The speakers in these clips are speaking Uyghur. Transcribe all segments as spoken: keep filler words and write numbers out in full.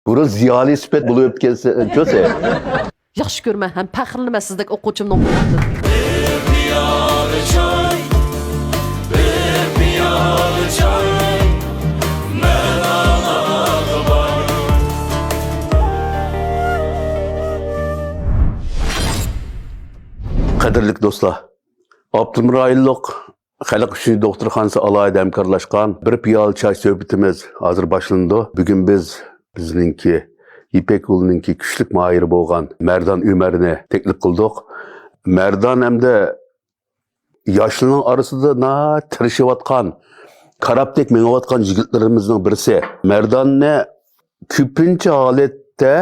بۇرۇن زىيالىي سۈپەت بولۇپ ئۆتكەنسەن، چۆسە. ياخشى كۆرىمەن ھەم پەخىرلىنىمەن سىزدەك ئوقۇغۇچىمنىڭ بولغىنىدىن. بىر پىيالە چاي، بىر پىيالە چاي، مەن ئاڭلاغان. قەدىرلىك دوستلار، ئاپتونوم رايونلۇق خەلق ئۈچۈن دوختۇرخانىسى ئالاھىدە ھەمكارلاشقان بىر پىيالە چاي سۆھبىتىمىز ھازىر باشلىنىدۇ. بۈگۈن بىز بىزنىڭكى يىپەك يولىنىڭكى كۈچلۈك ماھىرى بولغان مەردان ئۆمەرنى تەكلىپ قىلدۇق. مەردان ئەمدى ياشلارنىڭ ئارىسىدا ناھايىتى تىرىشىۋاتقان، كارابتەك مېڭىۋاتقان يىگىتلىرىمىزنىڭ بىرسى. مەرداننى كۆپىنچە ھالەتتە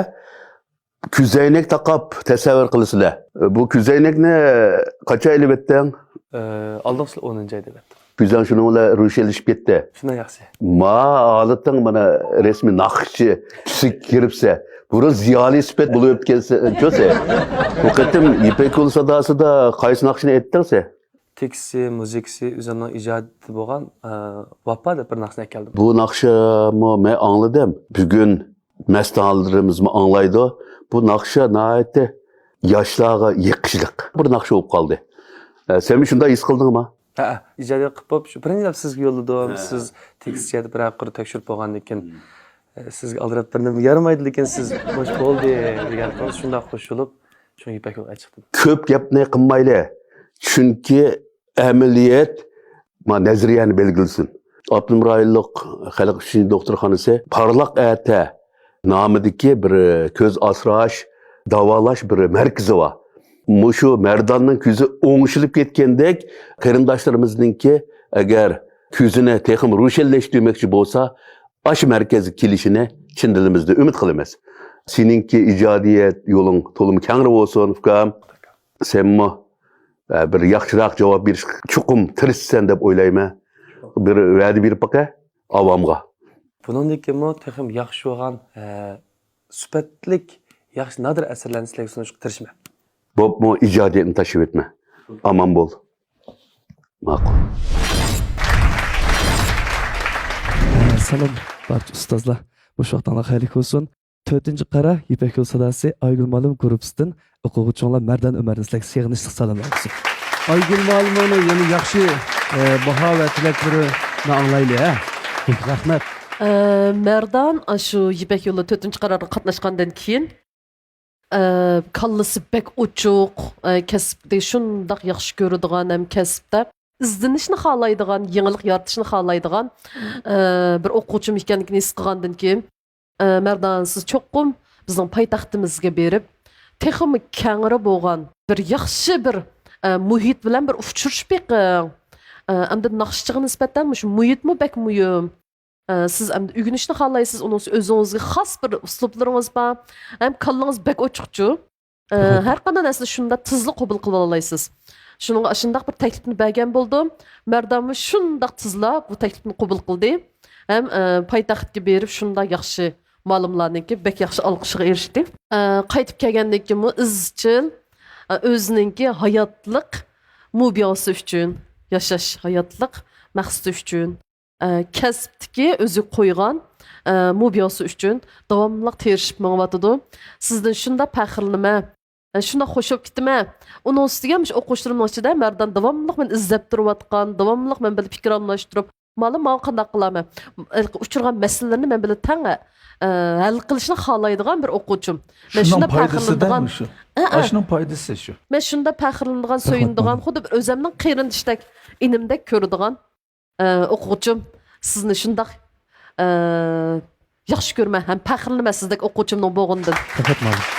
كۆزەينەك تاقاپ تەسەۋۋۇر قىلىسىلەر. بۇ كۆزەينەكنى قاچان ئېلىۋەتتىڭ؟ ئالدىنقى يىل ئونىنچى ئايدا ئېلىۋەتتىم. كۆزۈڭ شۇنىڭ بىلەن روشەنلىشىپ كەتتى. شۇنداق ياخشى. ما ھالىتىڭ مانا رەسمىي ناخشىچى تۈسىگە كىرىپسە. بۇرۇن زىيالىي سۈپەت بولۇپ ئۆتكەنسەن، چۆسە. بۇ قېتىم يىپەك يولى ساداسىدا قايسى ناخشىنى ئېيتتىڭ سەن؟ تېكىستى، مۇزىكىسى ئۆزۈمنىڭ ئىجادىيىتى بولغان ئە، ۋاپا دەپ بىر ناخشىنى ئەكەلدىم. بۇ ناخشىمۇ مەن ئاڭلىدىم. بۈگۈن مەستانىلىرىمىزمۇ ئاڭلايدۇ. بۇ ناخشا ناھايىتى ياشلارغا يېقىشلىق بىر ناخشا بولۇپ قالدى. ئە، سەنمۇ شۇنداق ھېس قىلدىڭما؟ ھە، ئىجادىيەت قىلىپ بولۇپ، شۇ بىرىنچى دەپ سىزگە يوللىدىم. سىز تېكىست جەھەتتە بىرەر قۇر تەكشۈرۈپ بولغاندىن كېيىن، ئە، سىزگە ئالدىراپ بىرنېمە يارىمايدۇ، لېكىن سىز بولدى دېگەن قىلىڭىز، شۇنداق قوشۇلۇپ، شۇ يىپەك يولىغا چىقتىم. كۆپ گەپنى قىلمايلى. چۈنكى ئەمەلىيەت ما نەزەرىيەنى بەلگىلىسۇن. ئاپتونوم رايونلۇق خەلق ئۈچۈن دوختۇرخانىسى پارلاق ئەتە نامىدىكى بىر كۆز ئاسراش، داۋالاش بىر مەركىزى بار. مۇشۇ مەرداننىڭ كۆزى ئوڭشىلىپ كەتكەندەك، قېرىنداشلىرىمىزنىڭكى ئەگەر كۆزىنى تېخىمۇ روشەنلەشتۈرمەكچى بولسا، ئاشۇ مەركەزگە كېلىشىنى چىن دىلىمىزدىن ئۈمىد قىلىمىز. سېنىڭكى ئىجادىيەت يولۇڭ تولىمۇ كەڭرى بولسۇن، ئۇكام. سەنمۇ ئە، بىر ياخشىراق جاۋاب بېرىشكە چوقۇم تىرىشىسەن دەپ ئويلايمەن. بىر ۋەدە بېرىپ باقە ئاۋامغا. بۇنىڭدىن كېيىنمۇ تېخىمۇ ياخشى بولغان، ئە، سۈپەتلىك، ياخشى نادىر ئەسەرلەرنى سىلەرگە سۇنۇشقا تىرىشىمەن. بوپمۇ، ئىجادىيەتنى تاشلىۋەتمە. ئامان بول. ماقۇل. سالام بارچە ئۇستازلار. بوش ۋاقتىڭلار خەيرلىك بولسۇن. تۆتىنچى قارا يىپەك يول ساداسى ئايگۈل مۇئەللىم گۇرۇپپىسىدىن ئوقۇغۇچىڭلار مەردان ئۆمەرنى سىلەرگە سېغىنىشلىق سالاملار بولسۇن. ئايگۈل مۇئەللىمنىڭ يەنە ياخشى، ئە، باھا ۋە تىلەكلىرىنى ئاڭلايلى، ھە؟ رەھمەت. ئە، مەردان ئاشۇ يىپەك يولى تۆتىنچى قارارغا قاتناشقاندىن كېيىن، ئە، كاللىسى بەك ئوچۇق، ئە، كەسىپنى شۇنداق ياخشى كۆرىدىغان ھەم كەسىپتە ئىزدىنىشنى خالايدىغان، يېڭىلىق يارىتىشنى خالايدىغان، ئە، بىر ئوقۇغۇچىم ئىكەنلىكىنى ھېس قىلغاندىن كېيىن، ئە، مەردان، سىز چوقۇم بىزنىڭ پايتەختىمىزگە بېرىپ، تېخىمۇ كەڭرى بولغان بىر ياخشى بىر، ئە، مۇھىت بىلەن بىر ئۇچرىشىپ بېقىڭ. ئە، ئەمدى ناخشىچىغا نىسبەتەن مۇشۇ مۇھىتمۇ بەك مۇھىم. ئە، سىز ئەمدى ئۆگىنىشنى خالايسىز، ئۇنىڭ ئۈستىگە ئۆزىڭىزگە خاس بىر ئۇسلۇبلىرىڭىز بار. ھەم كاللىڭىز بەك ئوچۇقچۇ. ئە، ھەر قانداق نەرسىنى شۇنداق تېزلا قوبۇل قىلىۋالالايسىز. شۇنىڭغا ئاشۇنداق بىر تەكلىپنى بەرگەن بولدۇم. مەردانمۇ شۇنداق تېزلا بۇ تەكلىپنى قوبۇل قىلدى. ھەم، ئە، پايتەختكە بېرىپ شۇنداق ياخشى مۇئەللىملەرنىڭكى بەك ياخشى ئالقىشىغا ئېرىشتى. ئە، قايتىپ كەلگەندىن كېيىنمۇ ئىزچىل، ئە، ئۆزىنىڭكى ھاياتلىق مۇبىئاسى ئۈچۈن، ياشاش ھاياتلىق مەقسىتى ئۈچۈن، ئە، كەسىپتىكى ئۆزى قويغان، ئە، مۇبىئاسى ئۈچۈن داۋاملىق تىرىشىپ مېڭىۋاتىدۇ. سىزدىن شۇنداق پەخىرلىنىمەن. ئە، شۇنداق خوش بولۇپ كېتىمەن. ئۇنىڭ ئۈستىگە مۇشۇ ئوقۇغۇچىلىرىمنىڭ ئىچىدە مەردان داۋاملىق مېنى ئىزدەپ تۇرۇۋاتقان، داۋاملىق مەن بىلەن پىكىر ئالماشتۇرۇپ، مانا ماڭا قانداق قىلارمەن؟ ھېلىقى ئۇچرىغان مەسىلىلەرنى مەن بىلەن تەڭ، ئە، ھەل قىلىشنى خالايدىغان بىر ئوقۇغۇچىم. مەن شۇنداق پەخىرلىنىدىغان، شۇ. ئاشۇنىڭ پايدىسى شۇ. مەن شۇنداق پەخىرلىنىدىغان، سۆيۈنىدىغان، خۇددى بىر ئۆزۈمنىڭ قېرىندىشىدەك، ئىنىمدەك كۆرىدىغان، ئە، ئوقۇغۇچىم. سىزنى شۇنداق، ئە، ياخشى كۆرىمەن ھەم پەخىرلىنىمەن سىزدەك ئوقۇغۇچىمنىڭ بولغىنىدىن. رەھمەت مۇئەللىم.